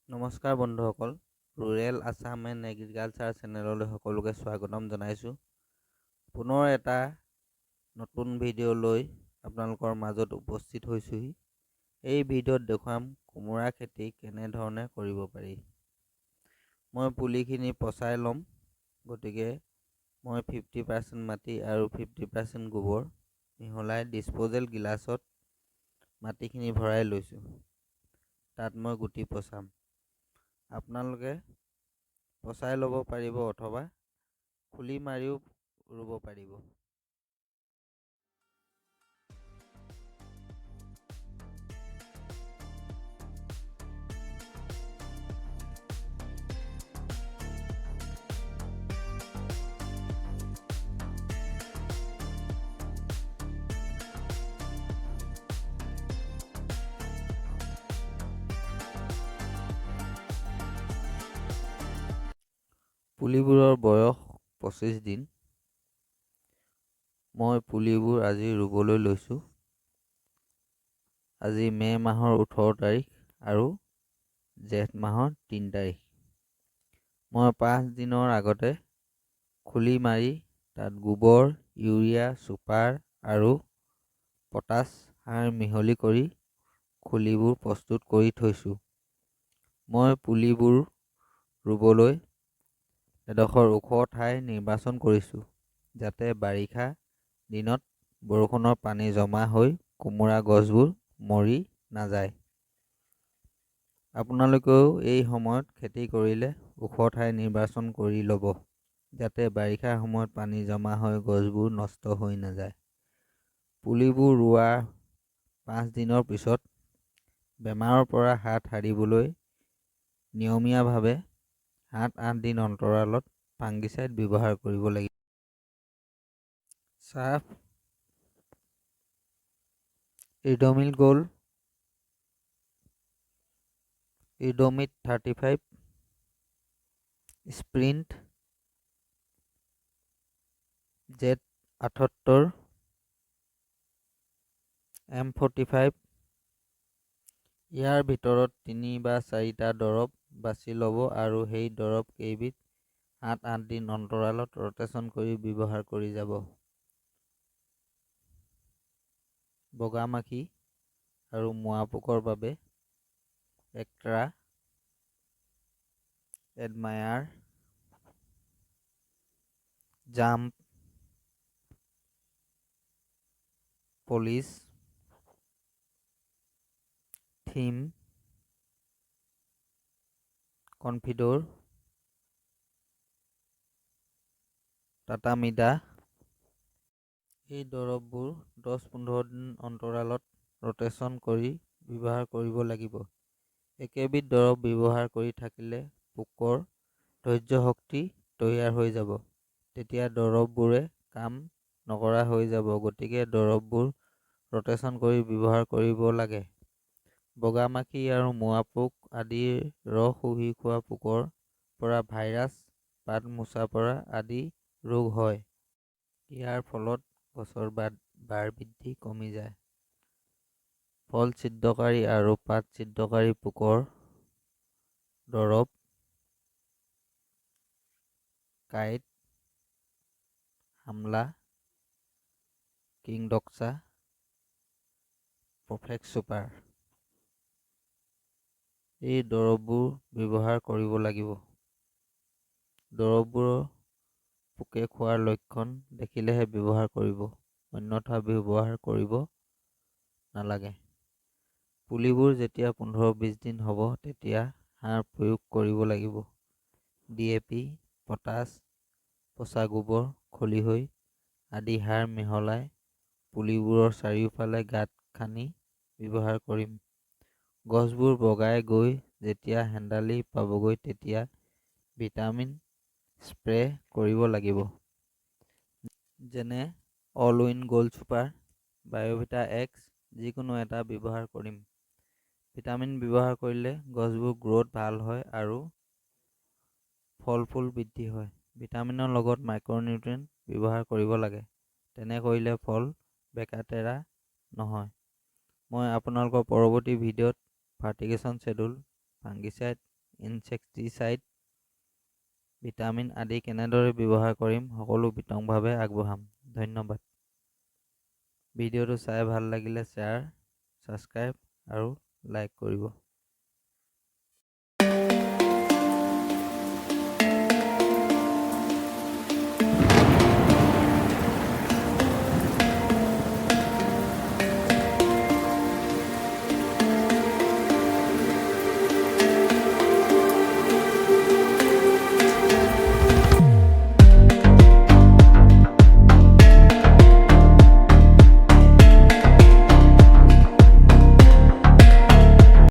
নমস্কাৰ বন্ধুসকল, rural Assam and agriculture চেনেললৈ সকলোকে স্বাগতম জনাইছোঁ। পুনৰ এটা নতুন ভিডিঅ' লৈ আপোনালোকৰ মাজত উপস্থিত হৈছোঁহি। এই ভিডিঅ'ত দেখুৱাম কোমোৰা খেতি কেনেধৰণে কৰিব পাৰি। মই পুলিখিনি পচাই ল'ম, গতিকে মই 50% মাটি আৰু 50% গোবৰ মিহলাই ডিছপ'জেল গিলাচত মাটিখিনি ভৰাই লৈছোঁ। তাত মই গুটি পচাম। আপোনালোকে পচাই ল'ব পাৰিব অথবা খুলি মাৰিও ৰুব পাৰিব। পুলিবোৰৰ বয়স 25 দিন। মই পুলিবোৰ আজি ৰুবলৈ লৈছোঁ। আজি মে' মাহৰ 18 তাৰিখ আৰু জেঠ মাহৰ 3 তাৰিখ। মই 5 দিনৰ আগতে খুলি মাৰি তাত গোবৰ, ইউৰিয়া, ছুপাৰ আৰু পটাছ সাৰ মিহলি কৰি খুলিবোৰ প্ৰস্তুত কৰি থৈছোঁ। মই পুলিবোৰ ৰুবলৈ এডোখৰ ওখ ঠাই নিৰ্বাচন কৰিছোঁ, যাতে বাৰিষা দিনত বৰষুণৰ পানী জমা হৈ কোমোৰা গছবোৰ মৰি নাযায়। আপোনালোকেও এই সময়ত খেতি কৰিলে ওখ ঠাই নিৰ্বাচন কৰি ল'ব, যাতে বাৰিষা সময়ত পানী জমা হৈ গছবোৰ নষ্ট হৈ নাযায়। পুলিবোৰ ৰোৱা 5 দিনৰ পিছত বেমাৰৰ পৰা হাত সাৰিবলৈ নিয়মীয়াভাৱে 7-8 দিন অন্তৰালত ফাংগিচাইড ব্যৱহাৰ কৰিব লাগিব। চাফ, ৰিডমিল গ'ল্ড, ৰিডমিট 35, স্প্ৰিণ্ট, জেড 78, এম 45, ইয়াৰ ভিতৰত 3 বা 4টা দৰৱ বাছি ল'ব আৰু সেই দৰৱ কেইবিধ 7-8 দিন অন্তৰালত ৰ'টেশ্যন কৰি ব্যৱহাৰ কৰি যাব। বগা মাখি আৰু মোৱা পোকৰ বাবে extra, admirer, jump, polish, theme, কনফিডৰ, টাটামিডা, এই দৰৱবোৰ 10-15 দিন অন্তৰালত ৰ'টেশ্যন কৰি ব্যৱহাৰ কৰিব লাগিব। একেবিধ দৰৱ ব্যৱহাৰ কৰি থাকিলে পোকৰ ধৈৰ্য শক্তি তৈয়াৰ হৈ যাব, তেতিয়া দৰৱবোৰে কাম নকৰা হৈ যাব। গতিকে দৰৱবোৰ ৰ'টেশ্যন কৰি ব্যৱহাৰ কৰিব লাগে। বগা মাখি আৰু মোৱা পোক আদিৰ ৰস শুহি খোৱা পোকৰ পৰা ভাইৰাছ, পাত মোচা পৰা আদি ৰোগ হয়। ইয়াৰ ফলত গছৰ বাৰ বৃদ্ধি কমি যায়। ফল ছিদ্ৰকাৰী আৰু পাত ছিদ্ৰকাৰী পোকৰ দৰৱ কাইট, হামলা, কিংডক্সা, পাৰফেক্ট ছুপাৰ, এই দৰৱবোৰ ব্যৱহাৰ কৰিব লাগিব। দৰৱবোৰৰ পোকে খোৱাৰ লক্ষণ দেখিলেহে ব্যৱহাৰ কৰিব, অন্যথা ব্যৱহাৰ কৰিব নালাগে। পুলিবোৰ যেতিয়া 15-20 দিন হ'ব তেতিয়া সাৰ প্ৰয়োগ কৰিব লাগিব। ডি এ পি, পটাছ, পচা গোবৰ, খলিহৈ আদি সাৰ মিহলাই পুলিবোৰৰ চাৰিওফালে গাঁত খান্দি ব্যৱহাৰ কৰিম। গছবোৰ বগাই গৈ যেতিয়া হেন্দালি পাবগৈ তেতিয়া ভিটামিন স্প্ৰে' কৰিব লাগিব, যেনে অলউইন গ'ল্ড ছুপাৰ, বায়'ভিটা এক্স, যিকোনো এটা ব্যৱহাৰ কৰিম। ভিটামিন ব্যৱহাৰ কৰিলে গছবোৰ গ্ৰ'থ ভাল হয় আৰু ফল ফুল বৃদ্ধি হয়। ভিটামিনৰ লগত মাইক্ৰ'নিউট্ৰিয়েণ্ট ব্যৱহাৰ কৰিব লাগে, তেনে কৰিলে ফল বেকাতেৰা নহয়। মই আপোনালোকৰ পৰৱৰ্তী ভিডিঅ'ত ফাৰ্টিগেশ্যন শ্বেডিউল, ফাংগিচাইড ইনচেক্টিচাইড, ভিটামিন আদি কেনেদৰে ব্যৱহাৰ কৰিম, সকলো বিতংভাৱে আগবঢ়াম। ধন্যবাদ। ভিডিঅ'টো চাই ভাল লাগিলে শ্বেয়াৰ, ছাবস্ক্ৰাইব আৰু লাইক কৰিব।